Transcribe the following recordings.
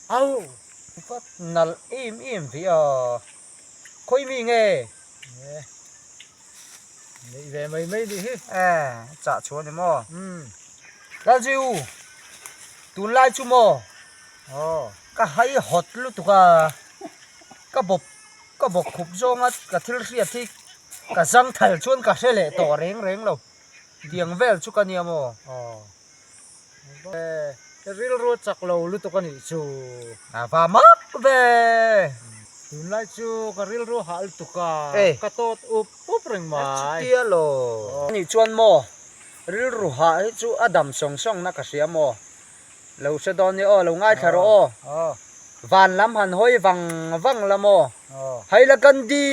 Au! Vat nalh em em ve a, khawi mi nge? E, neih ve mai mai nih hi. E, chah chhuah a ni maw? Umm. Lalziu, tunlai chu maw? Aw. Ka hai hawt lutuk a, ka bawp ka bawk khup zawnga ka thil hriat hi ka zang thal chuan ka hre leh tawh reng reng lo. Tiang vel chu ka nia maw? Aw. Rilru a chak lo lutuk a nih chu. A va mak ve. Tunlai chu ka rilru a hah lutuk a, ka tawt up up reng mai. Chutia law. Anih chuan maw, rilru hah hi chu a dam sawng sawng na ka hria maw. Lo hre dawn nia aw, lo ngaithla rawh aw. Van lam han hawi vang vang la maw. Hailakandi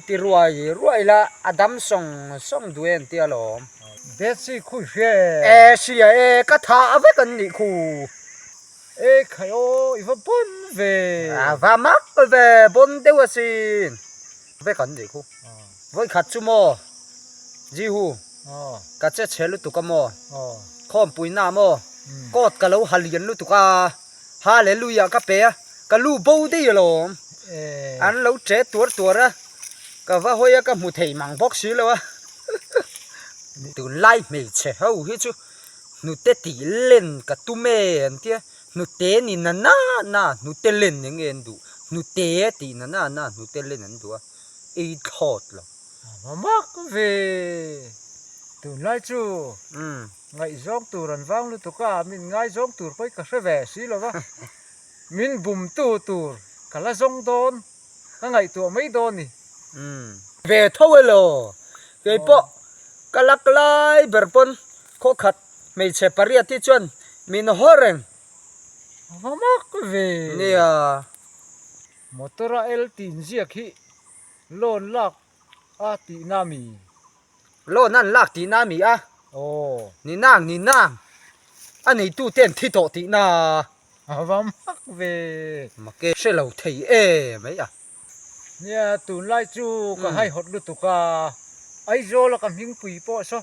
ti ruai ruai la, a dam sawng sawng duh em tia lawm. Betsy khui hria e. E hria e, ka tha a vek an nih khu. E khai aw, i va bon ve. A va mak ve, bon deuh asin. Vek an nih khu. Vawikhat chu maw, Jihu, ka che chhe lutuk a maw, khawmpuina maw, coat ka lo ha lian lutuk a. Hallelujah ka pe a, ka lu bo daih alawm. An lo che tuar tuar a, ka va hawi a ka hmu thei mang bawk si lo a. Tunlai hmeichhe ho hi chu hnute tih len ka tum e an tia, hnute ni na na na hnute len eng nge an duh, hnute tih na na na hnute len an duh a, ei thlawt lo. A va mak ve, tunlai chu Ngaihzawng tur an vang lutuk a, min ngaizawng tur pawh hi ka hre ve si lo va, min bumtu tur ka la zawng dawn, ka ngaihtuah mai dawn ni. Umm. Ve tho elaw? Kei pawh ka lak lai ber pawn khawkhat hmeichhe pariat hi chuan min haw reng. A va mak ve. Nia. Motor a el tih inziak hi loan lak a tihna mi? Loan an lak tihna a ni a. Aw. Ni nang, ni nang. A neitute an thi tawh tihna. A va mak ve. Mak e, hre lo thei e mai a. Nia, tunlai chu ka haihawt lutuk a, Aizawl a ka hmingpui pawh saw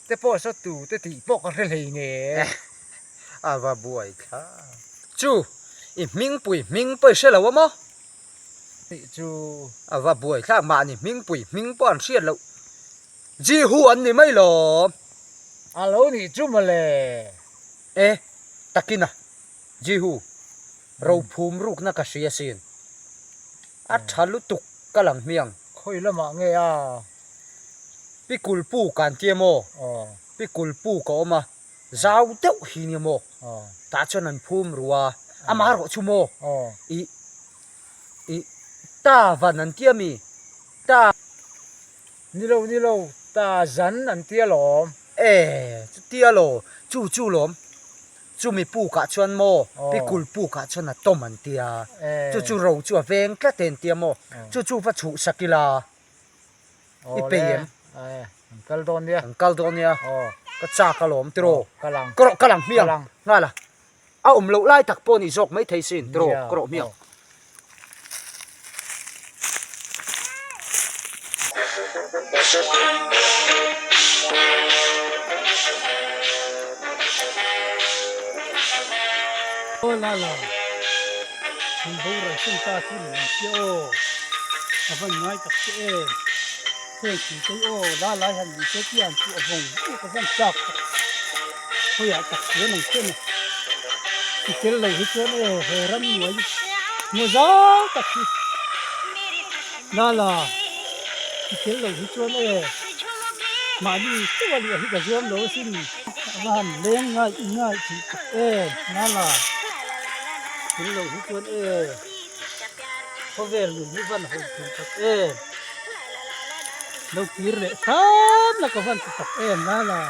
te pawh saw tu te tih pawh ka hre hlei ne. A va buai thla. Chu, i hmingpui hming pawh i hre lo a maw? Tih chu a va buai thlak mahni hmingpui hming pawh an hriat loh Jihu an ni mai lawm. A lo nih chu mawle. E, takina Jihu rophum rukna ka hria sin. A tha lutuk ka lang hmiang. Khawi lamah nge a? Pikulpu kan tia maw? Pikulpu ka awm a. Zau deuh hi nia maw? Tah chuan an phum ru a, amah erawh chu maw? Ih, ih, ta van an tia mi? Ta. Ni lo, ni lo, ta zan an tia lawm. E, chutia law, chu chu lawm. Chumi pukah chuan maw, pikul pukah chuan a tawm an tia. Chu chu ro chu a veng tlat e an tia maw? Chu chu va chhuhsak ila. I pei em? Kan kal dawn nia. Kan kal dawn nia. Ka chak alawm tiraw. Ka lang. Ka rawh ka lang hmiang. Nghal a. A awm loh lai tak pawh ni zawk mai thei sin tiraw ka rawh hmiang. Aw la la. Min boral sin ta chu ni ang che aw. Ka van ngai tak che em. Heng thil te hi aw la lai han ni che chian chu a vawng vawng ka van chak tak. Khawiah tak chuan ang che ni. I tel lo hi chuan aw he ram nuai ngaw zau tak hi. La la i tel lo hi chuan aw mahni chauh a luah hi ka zuam lo asin. A va han leng ngai ngai tih tak em la la tel lo hi chuan e khawvel nun hi van hawi thei tak em lo kir leh hram la ka van ti tak em la la.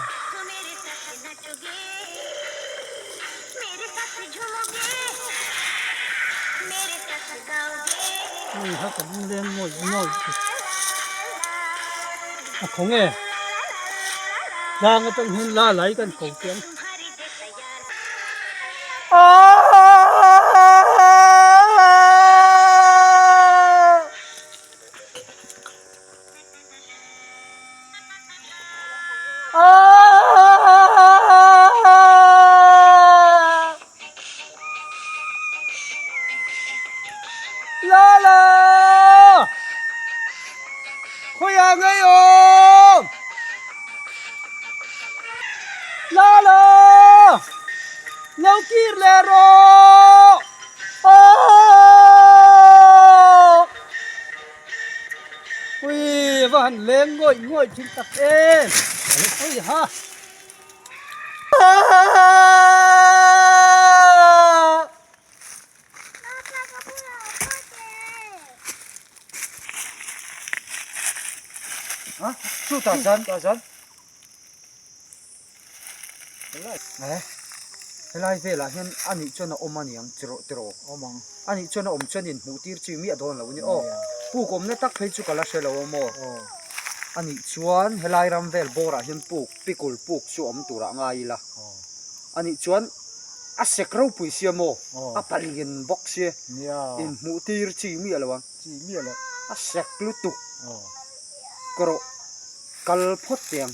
Hei ha ka lung leng ngawi ngawi a khaw nge tlang atang hian la lai kan ko teh ang. kir leh rawh! Aww! Ui, va han leng ngawih ngawih thin tak em! Ui ha! Chu tah zan tah zan eh helai velah hian a nih chuan a awm a niang tiraw tiraw awm ang a nih chuan a awm chuan inhmuh tir chi miah dawn lo a ni aw puk awmna tak phei chu ka la hre lo a maw a nih chuan helai ram vel bawrah hian puk pikul puk chu awm turah ngai ila a nih chuan A sek ropui sia maw? A palian bawk sia. Inhmuh tir chi miah lo ang. A sek lutuk. Ka rawh kal phawt teh ang.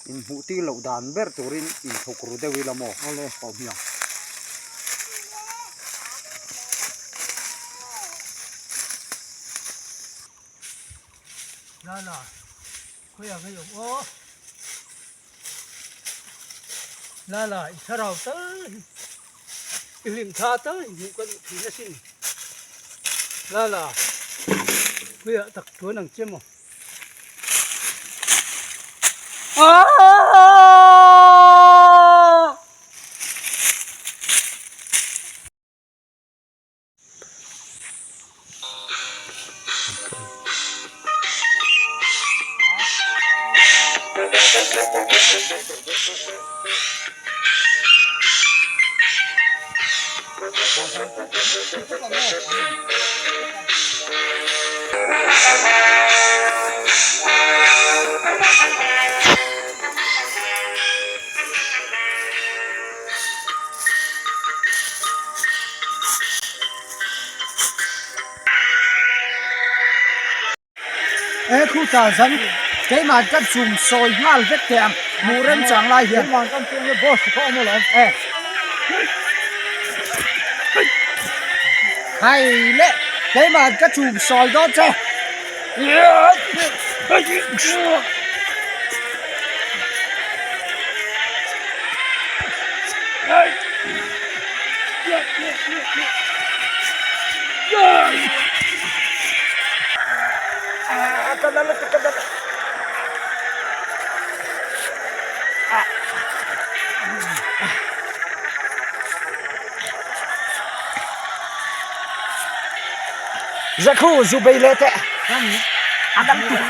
Inhmuh tir loh dan ber turin inthawk ru deuh ila maw? Awm hi ang. Lala, khawiah ngei awm aw. Lala i thlarau tal hi i hlim tha tal hi hmuh ka duh thin asin. Lala puiah tak tuan ang che maw. He khu ta zan keimah ka chum sawi nghal vek teh ang hmuh rem chang lai hian Keimah kan chuan boss pawh a awm alawm e Khai le keimah ka chum sawi dawn che. Zakhu zu bei leh teh a dang tuk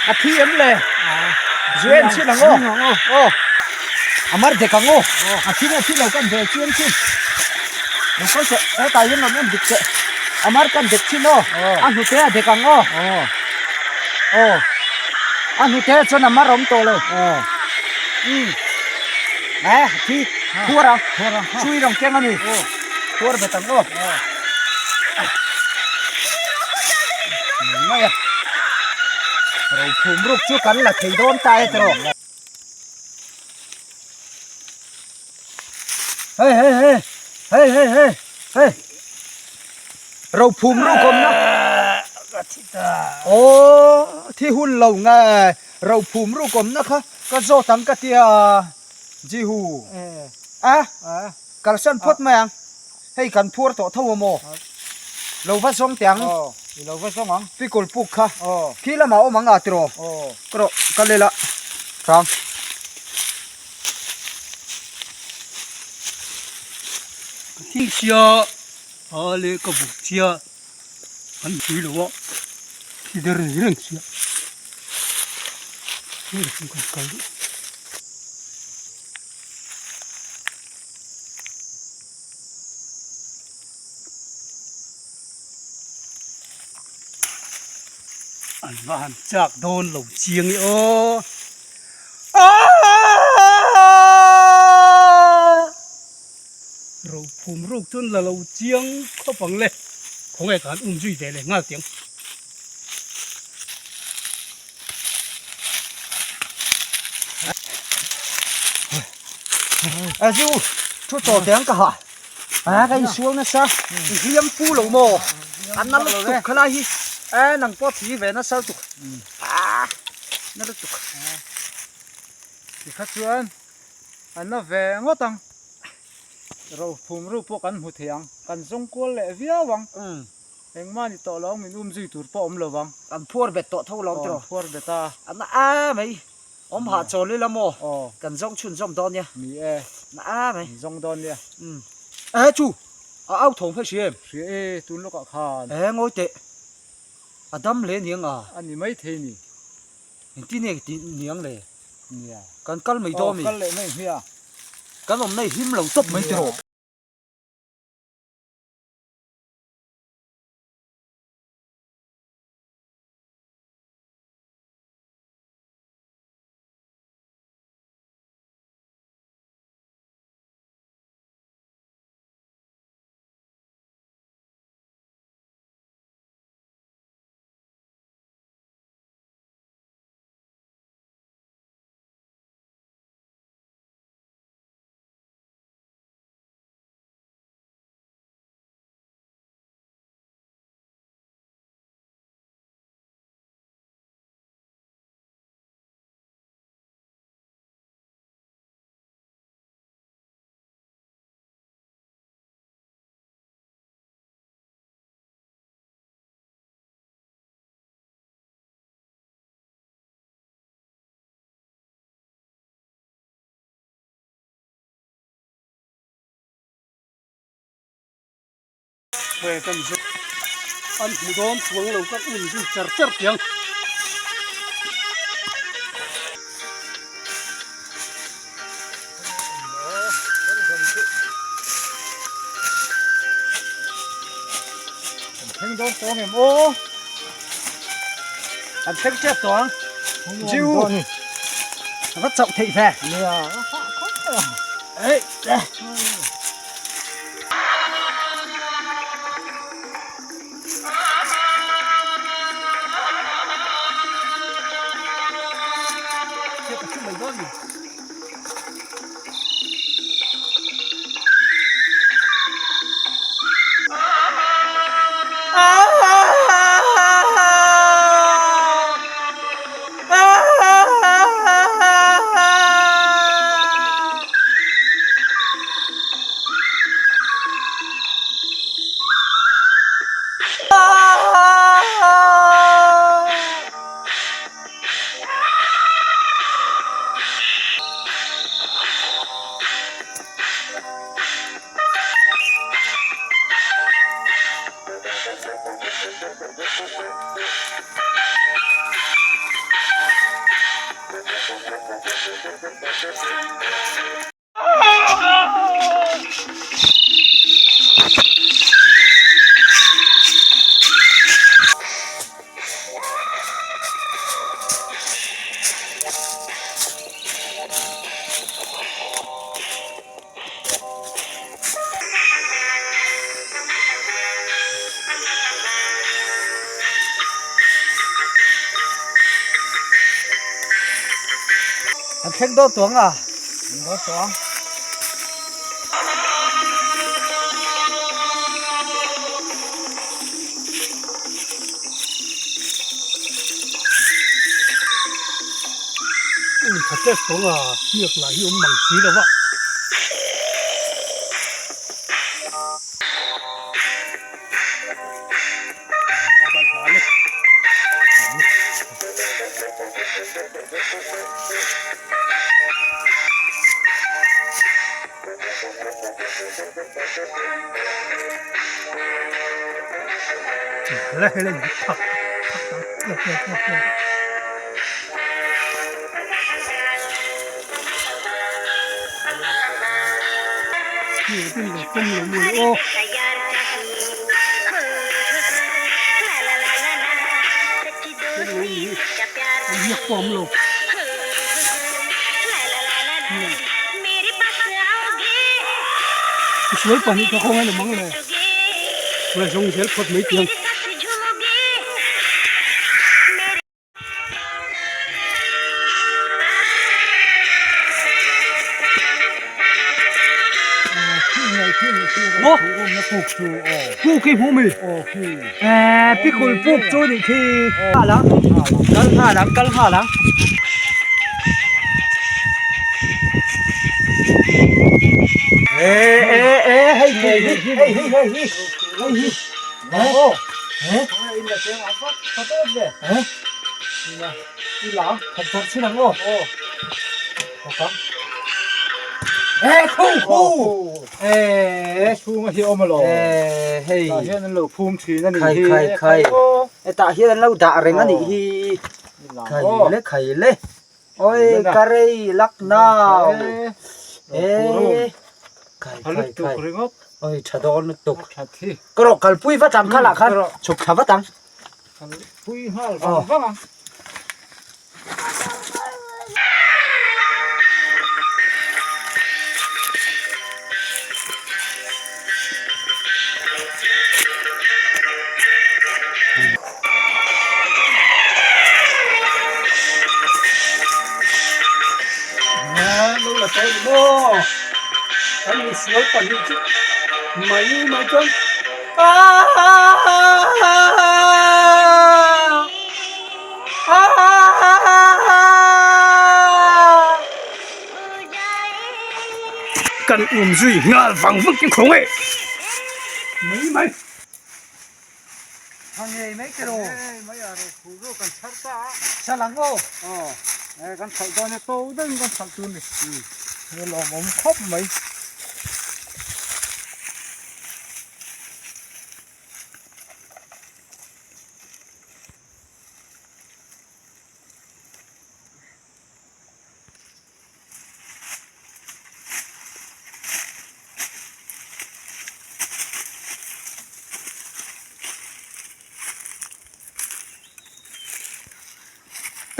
A thi em le zu en chin ang aw aw a mar dek ang aw a thi nge thi lo kan ve chiang chin lo kal teh hetah hian rawn en dik teh a mar kan dek chin aw a hnute a dek ang aw aw a hnute chuan a mar awm tawh lo umm eh thi khuar ang chui rawng keng a ni khuar bet ang aw mai mai a rophum ruk chu kan la thei dawn ta e tiraw. Hei hei hei hei hei hei hei rophum ruk awm na aw thi hun lo nge rophum ruk awm na kha ka zawt ang ka tia Jihu a kalsan phawt mai ang hei kan phuar tawh tho a maw lo va zawng teh ang pickle puk kha khi lamah awm ang a tiraw ka rawh ka lela hrang. Ka thing sia a leh ka buk chia an pui lo a thi der reng sia heng chu kan kal duh. An va han chak dawn lo chiang e aw. Rophum ruk chuan la lo chiang khawp ang le. Khawnge ka han um zui ve leh nghal tiang. A zu thu chaw tiang ka ha. A ka insual nasa. I hliam pu lo maw? An na lutuk khalai hi e nang pawh thi ve nasa lutuk ah na lutuk. Tikha chuan an na ve ngawt ang. Ro phum ru pawh kan hmu thei ang. Kan zawng kual leh viau ang. Engmah ni tawh lo ang min um zui tur pawh awm lo vang. Kan phuar bet tawh tho lo tiraw. Aw phuar bet a. An na a mai. Awm hah chawl ila maw? Kan zawng chhun zawm dawn nia. Ni e. Na a mai. Kan zawng dawn nia. E chu! A au thawng kha i hria em? Hria e, tun lawkah khan. E ngawi teh. A dam hle niang a. A ni mai thei ni. Engtin nge ti niang le? Nia. Kan kal mai dawn mi? Aw kal leh mai hmia. Kan awmna i him lo tawp mai tiraw? He kan zu an hmu dawn chuang lo ka um zui char char tiang. Kan thleng dawn tawng em aw. Kan thleng tep tawh ang. Jiu. A va chauh theih ve. Nia, a hah khawp mai ang. Ei. An thleng dawn tuang a. Thleng dawn tuang. Um tha tep tawng a hniak lah hi awm mang si lo va. Sual pahnih ka khawngaih lo mang le ngaihzawng zel phawt mai tih ang. Maw? Puk hi hmu mi? Eee pikul puk chu nih khi. Nghal ang, kal nghal ang, kal nghal ang. Eee ee ee hei hei hei hei hei hei hei hei aw he he khu khu e chhunga hi awm alo e hei tah hian an lo phum thin ani khai khai khai hetah hian an lo dah reng anih hi khai le khai le oi karei lucknow e khai khai khai oi tha dawn lutuk ka rawh kalpui vat ang kha lah khan chhuk thla vat ang pui nghal vang vang ang. Mai mai chuan Kan um zui nghal vang vang chu khawng e mai mai. Tha ngei mai te rawh. Mai a ro khu ro kan chhar ta a. Salang aw. Aw e kan khalh dawn e to deuhin kan khalh tur ni. He lawmawm khawp mai.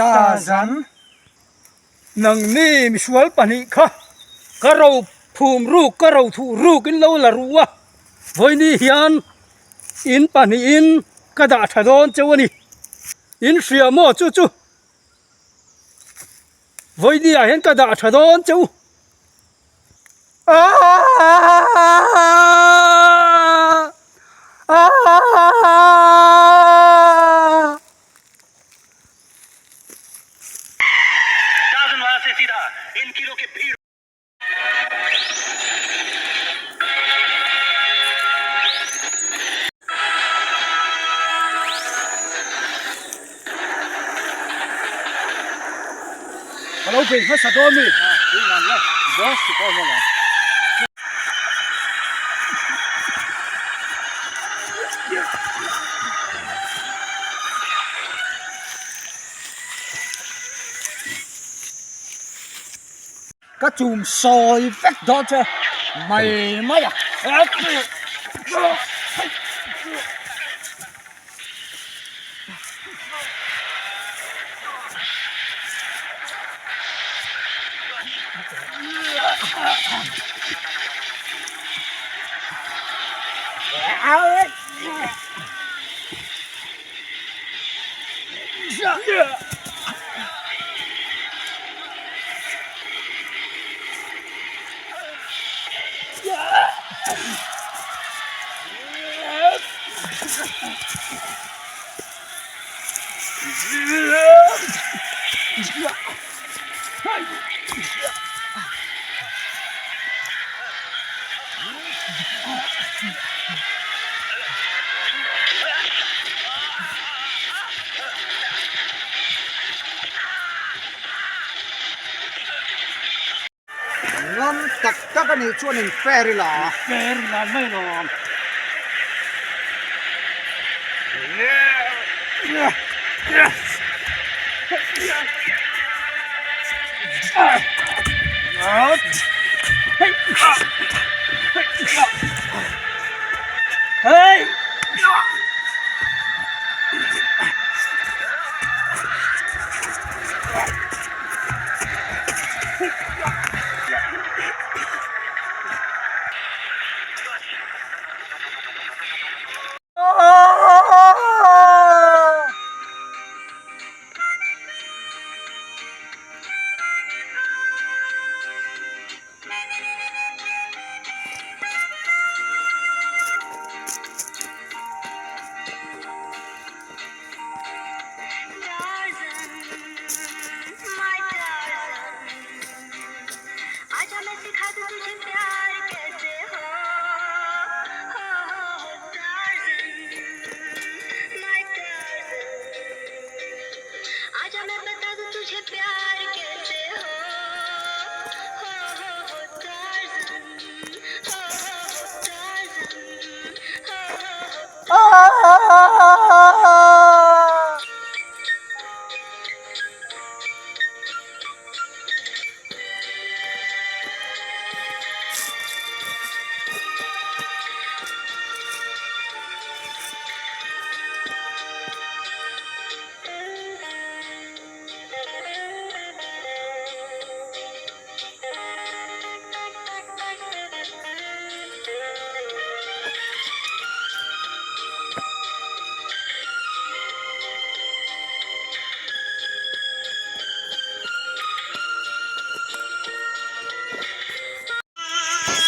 Tarzan, Nangni misual pahnih kha ka ro phum ruk ka ro thuh ruk in lo la ru a, vawiini hian in pahnihin ka dah tha dawn cheu a ni. In hria maw chu chu vawiini ah hian ka dah tha dawn cheu. Ka lo bei hmasa dawn mi. Ka chum sawi vek dawn che mai mai a. Ngam tak tak a nih chuan in fair ila. Fair ila mai lawm. Hey!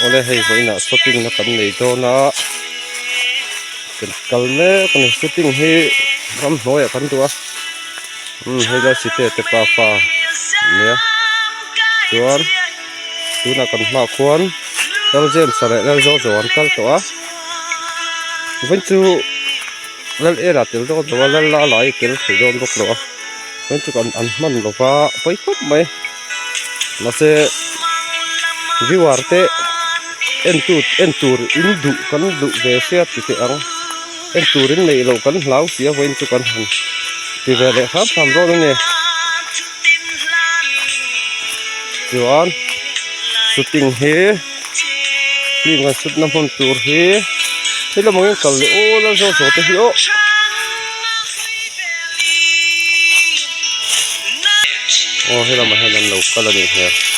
Awle hei vawiinah shopping na kan nei dawn a kan kal mek a ni shopping hi ramhnuaiah kan duh a umm hei lai site te pa fa ania chuan tunah kan hmaah khuan Lal James a leh Lal Zozo an kal tawh a vawiin chu Lal Ela tel dawn lo a Lal Lala hi tel thei dawn bawk lo a vawiin chu kan an hman lo va pawi khawp mai mahse viewer te en tu en tur in duh kan duh ve sia ti teh ang. En turin neih loh kan hlau si a vawiin chu kan han ti ve leh hram hram dawn a ni. Chuan shooting hi film kan shoot na hmun tur hi hei lamah hian kal leh awl a zawh zawh te hi aw. Aw he lamah hian an lo kal a nih hmel.